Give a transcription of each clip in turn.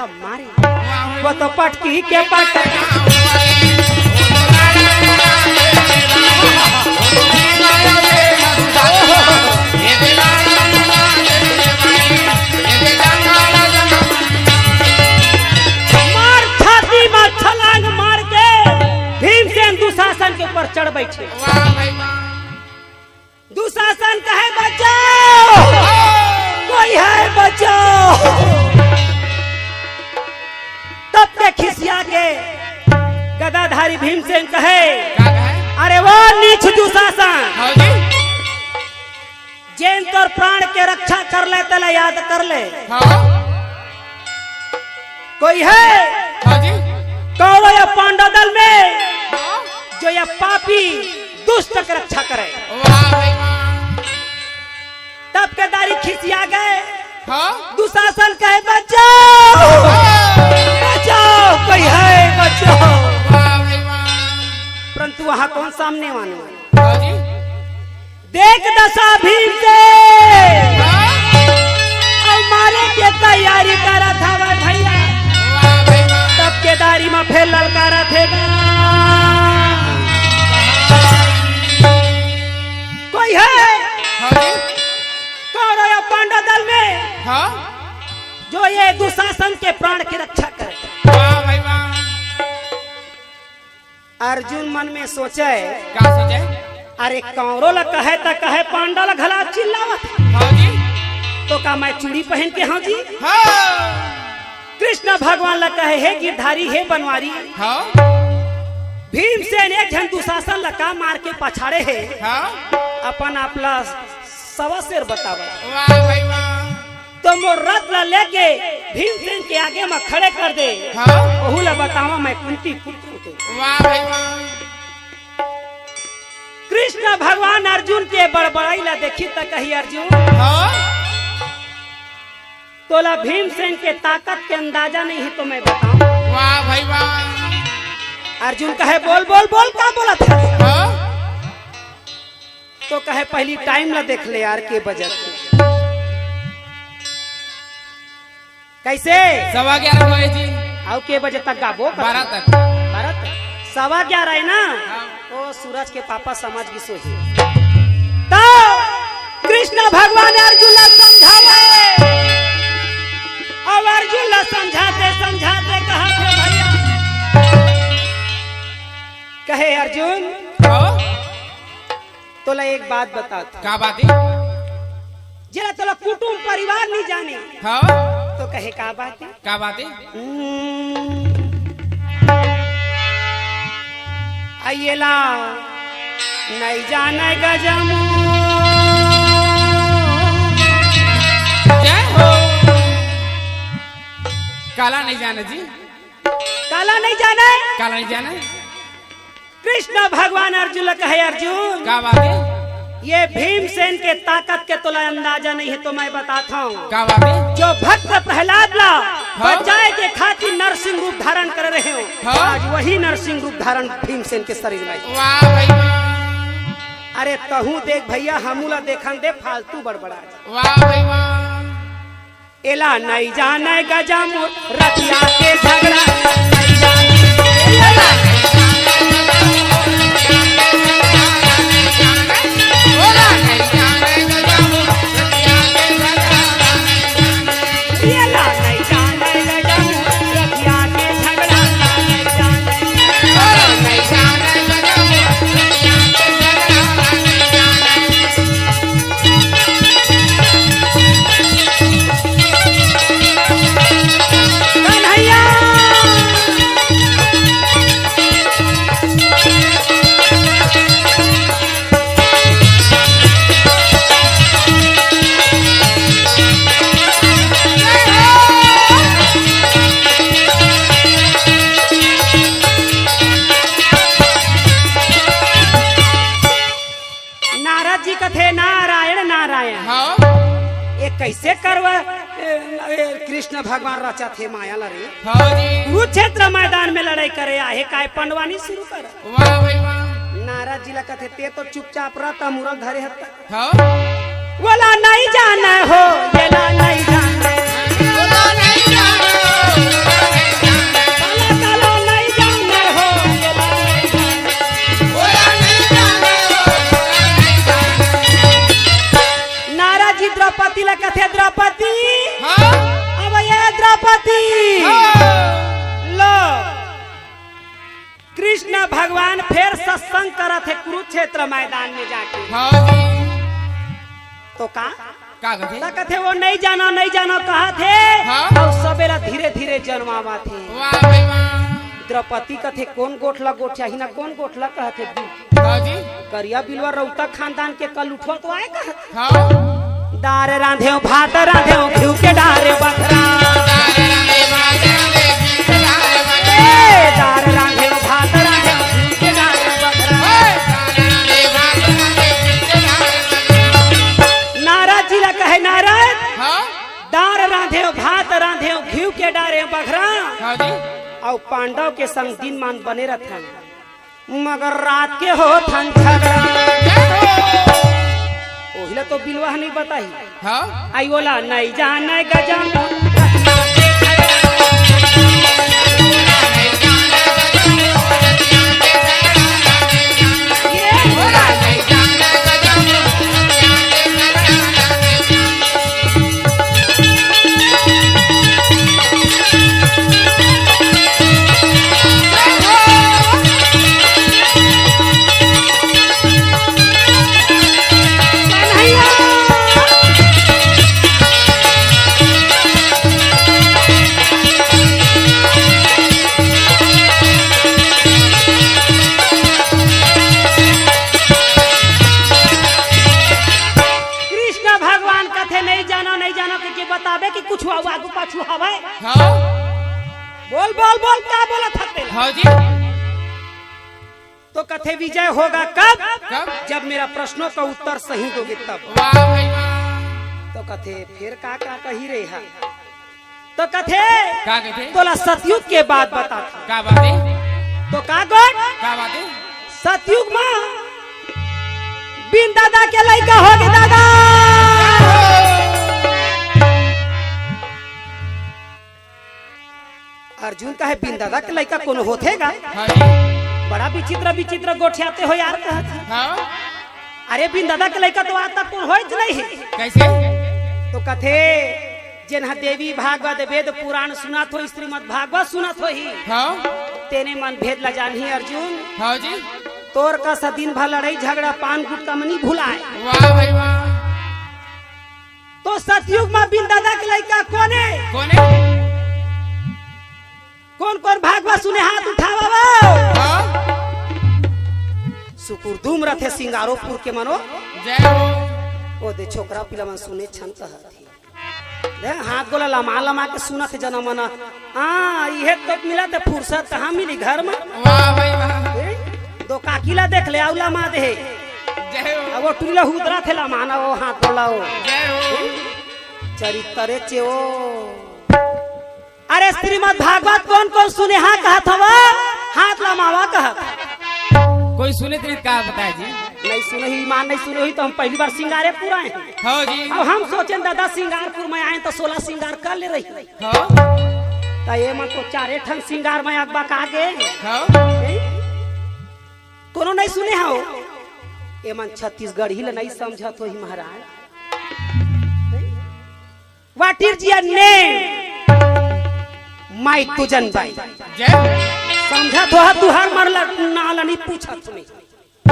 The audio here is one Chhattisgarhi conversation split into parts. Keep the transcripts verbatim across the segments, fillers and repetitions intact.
मारे। वो तो पटकी के पटकी। मार छाती में छलांग मार के भीमसेन दुशासन के ऊपर चढ़ बैठे। दुशासन कहे, "बचाओ, कोई है, बचाओ।" तब के खिसिया के गदाधारी भीमसेन कहे, का कहे? "अरे वो नीच दुशासन, हाँ जी। जेन तोर प्राण के रक्षा कर ले, तेला याद कर ले।" हाँ। कोई है? हाँ जी। कौरव या पांडव दल में हाँ। जो यह पापी दुष्ट के रक्षा करे। वाह भाई वाह। तब के दारी खिसिया गए। हाँ। दुशासन कहे, "बचाओ, हाँ। बचाओ, कोई है, बचाओ।" वाह भाई वाह। परंतु वहां कौन सामने वाले? हाँ जी। देख दशा भीम के, हाँ। अउ मारे के तैयारी करत हवय भैया। वाह भाई वाह। तब के दारी म फेर ललकारत हे गा। कोई है? हाँ जी। कौरव या पांडव दल में हाँ। जो ये दुशासन के प्राण की रक्षा करे। वाह भाई वाह। अर्जुन मन में सोचे, का सोचे? अरे कौरव ला कहे त कहे, पांडव ला घला चिल्लावत। हाँ जी। तो का मैं चूड़ी पहन के हाँ जी? हाँ। कृष्ण भगवान ला कहे, "हे गिरधारी, हे बनवारी।" हाँ। भीमसेन एक झन दुशासन ला का मार के पछाड़े हे। हाँ। अपन आप ला सवा शेर बतावत। वाह भाई वाह। तो मोर रथ ला लेके भीमसेन के आगे म खड़े कर दे। हाँ। ओहू ला बतावा मैं कुंती पुत्र हूँ। वाह भाई वाह। कृष्ण भगवान अर्जुन के बड़बड़ाई ला देखी त कही, "अर्जुन, हाँ। तोला भीमसेन के ताकत के अंदाजा नहीं है तो मैं बताऊं।" वाह भाई वाह। अर्जुन कहे, "बोल, बोल, बोल, का बोलत हे?" हाँ। तो कहे, "पहली टाइम ला देख ले यार, के बजत हे।" कैसे? सवा ग्यारह बजे जी। अउ के बजे तक गाबो? बारह तक। बारह तक। सवा ग्यारह है ना? हाँ। ओ सूरज के पापा समझ गिस होही। तो कृष्ण भगवान अर्जुन ला समझावे। अब अर्जुन ला समझाते समझाते कहा थे भैया, कहे, "अर्जुन, हाँ? तोला एक बात बता था।" का बात है? जेला तोला कुटुम परिवार नहीं जाने। हाँ। तो कहे, "का बात है?" का बात है? हम्म। अइला नहीं जाने गजमू। जय हो। काला नहीं जाने जी। काला नहीं जाने। काला नहीं जाने। कृष्ण भगवान अर्जुन ला कहे, "अर्जुन, का बात है? ये भीमसेन के ताकत के तोला अंदाजा नहीं है, तो मैं बताता हूँ।" का बात है? जो भक्त प्रहलाद ला हाँ? बचाए के खातिर नरसिंह रूप धारण कर रहे हो, हाँ? आज वही नरसिंह रूप धारण भीमसेन के शरीर में। वाह भाई वाह। अरे तहूँ देख भैया, हमू ला देखन दे, फालतू बड़बड़ा। वाह भाई वाह। एला नहीं जाने गजमू रतिया के झगड़ा। एला नहीं जाने गजमू रतिया के झगड़ा। कन्हैया। नारद जी कथे, "नारायण, नारायण।" हाँ। ये कैसे करवा, ए, ए, कृष्ण भगवान रचा थे माया ला रे। हाँ जी। कुरुक्षेत्र मैदान में लड़ाई करे आहे, काय पंडवानी शुरू कर। वाह भाई वाह। नारद जी ला कथे, "ते तो चुपचाप रह, त मुरल धरे हत।" हाँ। ओला नहीं जाने हो, एला नहीं जाने। ओला नहीं जाने हो। कृष्ण भगवान फेर सत्संग करत हे कुरुक्षेत्र मैदान में जाके। हाँ जी। तो का? का कथे? त कथे, "वो नहीं जानो, नहीं जानो," कहत हे। हाँ। अउ सबेला धीरे धीरे जनवावत हे। वाह भाई वाह। द्रौपदी कथे, "कोन गोठ ला गोठियाही ना, कोन गोठ ला?" कहत हे, "बिल।" हाँ जी। करिया बिलवा रौता खानदान के कल उठो तो आय कहत। हाँ। दार रांधेव, भात रांधेव, घिउ के डारे बखरा। ए, दार रांधेव, भात रांधेव, घिउ के डारे बखरा। नारद जी ला कहे, "नारद, हाँ? दार रांधेव, भात रांधेव, घिउ के डारे बखरा।" हाँ जी। अउ पांडव के संग दिन मान बने रथन। मगर रात के होथन झगड़ा। ओहिला तो बिलवा ह नहीं बताही। हाँ। आई ओला नहीं जाने गजब। कृष्ण भगवान कथे, "नहीं जानो, नहीं जानो," के, के बताबे कि कुछ आगू पाछू हवय? हाँ। बोल, बोल, बोल, का बोलत हस तेला? हाँ जी। तो कथे, "विजय होगा कब?" कब? "जब मेरा प्रश्नों का उत्तर सही दोगे तब।" वाह भाई वाह। तो कथे, "फिर का, का कही रे हा?" तो कथे, का कथे? "तोला सतयुग के बात बता।" का बात हे? तो का गोठ? का बात हे? सतयुग मा बिन दादा के लइका होगे दादा। अर्जुन कहे, "बिन दादा के लइका कोनो होथे गा?" हाँ जी। बड़ा विचित्र विचित्र गोठियाते हो यार, कहत हे। हाँ। अरे बिन दादा के लइका तो आज तक कोनो होइच नहीं हे। कैसे? तो कथे, "जेन ह देवी भागवत, वेद पुराण सुनत होही, श्रीमद् भागवत सुनत होही, हाँ। तेने मन भेद ला जानही अर्जुन।" हाँ जी। तोर कस दिन भर लड़ाई झगड़ा, पान गुटका म नी भुलाय। वाह भाई वाह। तो सतयुग मा बिन दादा के लइका कोने? कोने? कोन कोन भागवत सुने हाथ उठावा वो? हाँ। सुकुरदुम रथे सिंगारोपुर के मनो। जय हो। ओ दे छोकरा पिला मन सुने छन कहत हे। देख, हाथ गोला लमा लमा के सुनत हे जना मन। हाँ, इहे तो मिलत हे फुरसत, कहाँ मिली घर मा? वाह भाई वाह। ए, दो काकी ला देख ले, अउ लमा दे हे। जय हो। अब वो टुरी ला हुदरा थे लमाना, वो हाथ गोला वो। जय हो। ए, चरित्तरे चे वो। अरे श्रीमद् भागवत कोन कोन सुने हा कहत हवा? हाथ लमावा कहत। कोई सुने त नहीं का बताय जी? नहीं सुने ही, ईमान नहीं सुने ही तो हम पहली बार सिंगारेपुर आए हैं। हाँ जी। अब हम सोचेन दादा सिंगारपुर में आए तो सोलह सिंगार कर ले रही। हाँ। त ये मन तो चारे ठन सिंगार में अगबा का गे। हाँ। नहीं? कोनो नहीं सुने हो? ये मन छत्तीसगढ़ी ल नहीं समझत होही महाराज। What is your name? My Tujan बाई। जय। समझत हो तुहर मन ला, ना ला नहीं पूछत हमें।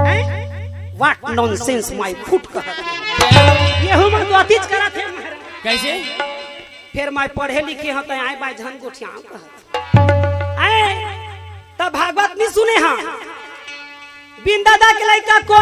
हैं? What nonsense my foot कहत। ये हम तो अतीत करत हे महाराज। कैसे? फिर मैं पढ़े लिखे हूँ तो आए बाय झन गोठियाम कहत। आए, तब भागवत नहीं सुने हाँ। बिन दादा के लइका को